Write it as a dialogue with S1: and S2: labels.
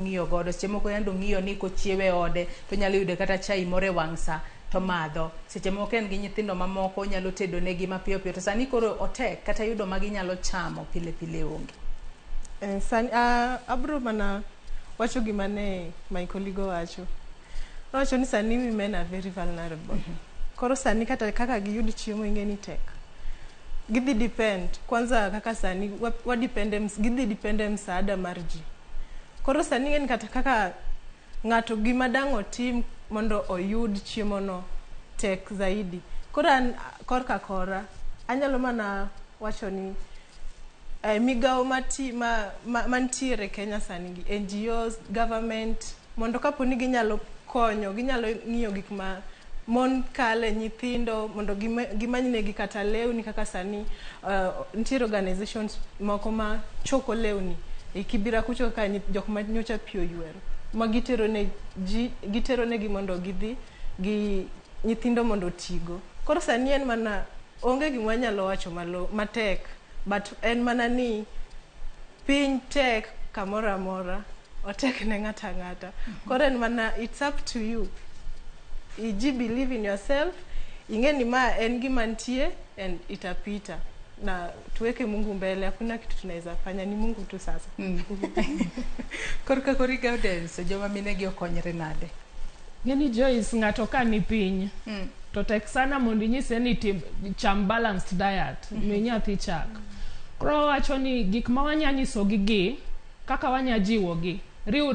S1: Ng'iyo godo seche moko yande ong'iyo ni kochiewo e ode to onyalo yudo kata chai moro e wang' sa to madho. Seche moko en gi nyithindo mamoko onyalo tedo negi mapiyo piyo to sani koro otek kata yudo ma ginyalo chamo pile pile onge.
S2: Sani abro mana wacho gima ne Michael Igo wacho. Nowacho ni sani women are very vulnerable. Koro sani kata kaka giyud chiemo ing'e ni tek. Gidhi depend, kwanza kaka sani wa depend e, gidhi depend e msaada mar ji. Koro sani ing'e ni kata kaka ng'ato gima dang' otim mondo oyud chiemo no tek zaidi. Koro an korka kora, anyalo mana wacho ni migawo mati, ma mantiere Kenya sani gi NGOs, government, mondo kapo ni ginyalo konyo, ginyalo ng'iyo gik ma mon kale, nyithindo, mondo gimany negi kata lewni. Kaka sani nitiere organizations moko ma choko lewni e Kibira kucho kaka jok ma nyocha pi oywero ma gitero ne ji, gitero negi mondo gidhi gi nyithindo mondo otigo. Koro sani en mana onge gima wanyalo wacho malo matek, but en mana ni piny tek kamoro amora, otek ne ng'ato ang'ata. Koro en mana it's up to you iji believe in yourself, ing'e ni ma en gima nitie and itapita na tuweke Mungu mbele. Hakuna kitu tunaweza fanya, ni Mungu tu sasa.
S1: Korka kori Gaudens, joma mine gi okonyre nade?
S3: Ng'eni Joyce, ng'ato ka ni piny to tek sana mondo inyise ni tim, cham balanced diet, mi nyathi chak. Koro wawacho ni gik ma wanya nyisogi gi kaka wanya jiwogi riwre.